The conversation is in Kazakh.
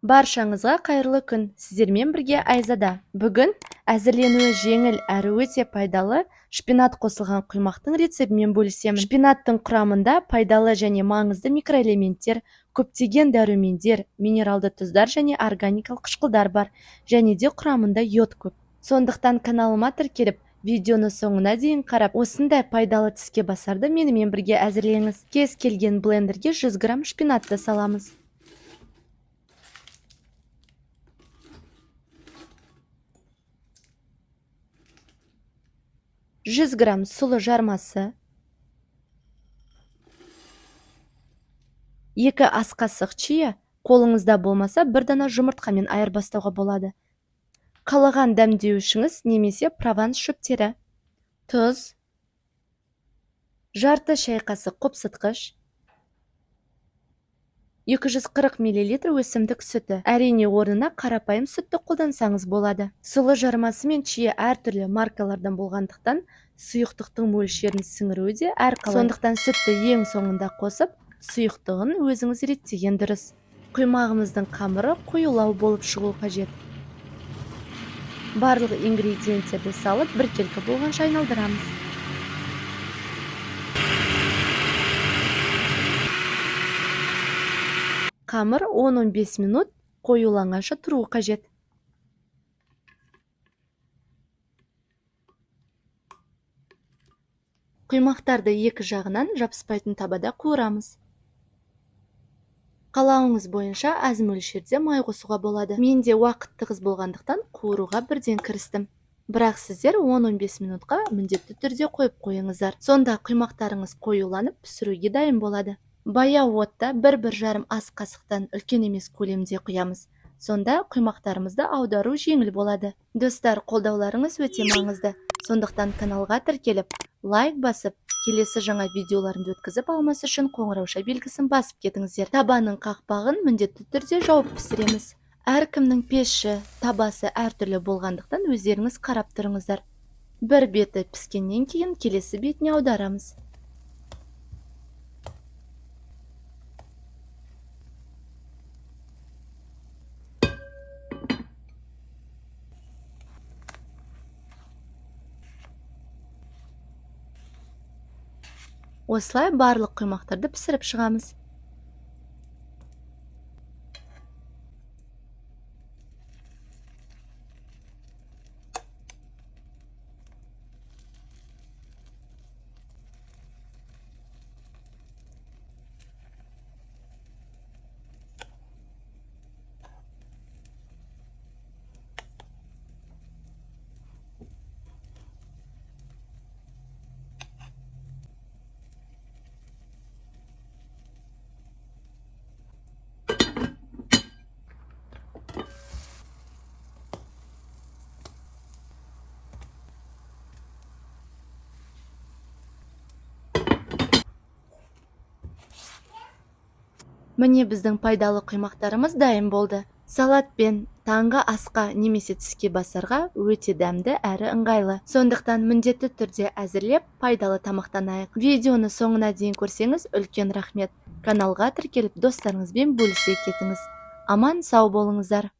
Баршаңызға қайырлы күн! Сіздермен бірге Айзада. Бүгін әзірленуі жеңіл әрі өте пайдалы шпинат қосылған құймақтың рецептімен бөлісемін. Шпинаттың құрамында пайдалы және маңызды микроэлементтер, көптеген дәрумендер, минералды тұздар және органикалық қышқылдар бар, және де құрамында йод көп. Сондықтан каналыма тіркеліп, видеоны соңына дейін қарап, осындай пайдалы тіске басарды менімен бірге әзірлеңіз. Кез келген блендерге 100 грамм шпинатты саламыз. 100 грамм сұлы жармасы, 2 ас қасық чия, қолыңызда болмаса бір дана жұмыртқамен айырбастауға болады. Қалаған дәмдеуішіңіз немесе прованс шөптері, тұз, жарты шай қасық қопсытқыш, 240 мл өсімдік сүті. Әрине, орнына қарапайым сүтті қолдансаңыз болады. Сұлы жармасы мен чия әртүрлі маркалардан болғандықтан сұйықтықтың мөлшерін сіңіруі де әрқалай. Сондықтан сүтті ең соңында қосып, сұйықтығын өзіңіз реттеген дұрыс. Құймағымыздың қамыры қоюлау болып шығуы қажет. Барлық ингредиенттерді салып, біркелкі болғанша айналдырамыз. Қамыр 10-15 минут қоюланғанша тұруы қажет. Құймақтарды екі жағынан жабыспайтын табада қуырамыз. Қалауыңыз бойынша аз мөлшерде май қосуға болады. Менде уақыт тығыз болғандықтан қуыруға бірден кірістім. Бірақ сіздер 10-15 минутқа міндетті түрде қойып қойыңыздар. Сонда құймақтарыңыз қоюланып, пісіруге дайын болады. Баяу отта 1-1,5 ас қасықтан үлкен емес көлемде құямыз. Сонда құймақтарымызды аудару жеңіл болады. Достар, қолдауларыңыз өте маңызды. Сондықтан каналға тіркеліп, лайк басып, келесі жаңа видеоларымды өткізіп алмас үшін қоңырауша белгісін басып кетіңіздер. Табаның қақпағын міндетті түрде жауып пісіреміз. Әркімнің пеші, табасы әртүрлі болғандықтан өздеріңіз қарап тұрыңыздар. Бір беті піскеннен кейін келесі бетіне аударамыз. Осылай барлық құймақтарды пісіріп шығамыз. Міне, біздің пайдалы құймақтарымыз дайын болды. Салатпен, таңғы асқа немесе тіске басарға өте дәмді әрі ыңғайлы. Сондықтан міндетті түрде әзірлеп, пайдалы тамақтанайық. Видеоны соңына дейін көрсеңіз, үлкен рахмет. Каналға тіркеліп, достарыңызбен бөлісе кетіңіз. Аман сау болыңыздар.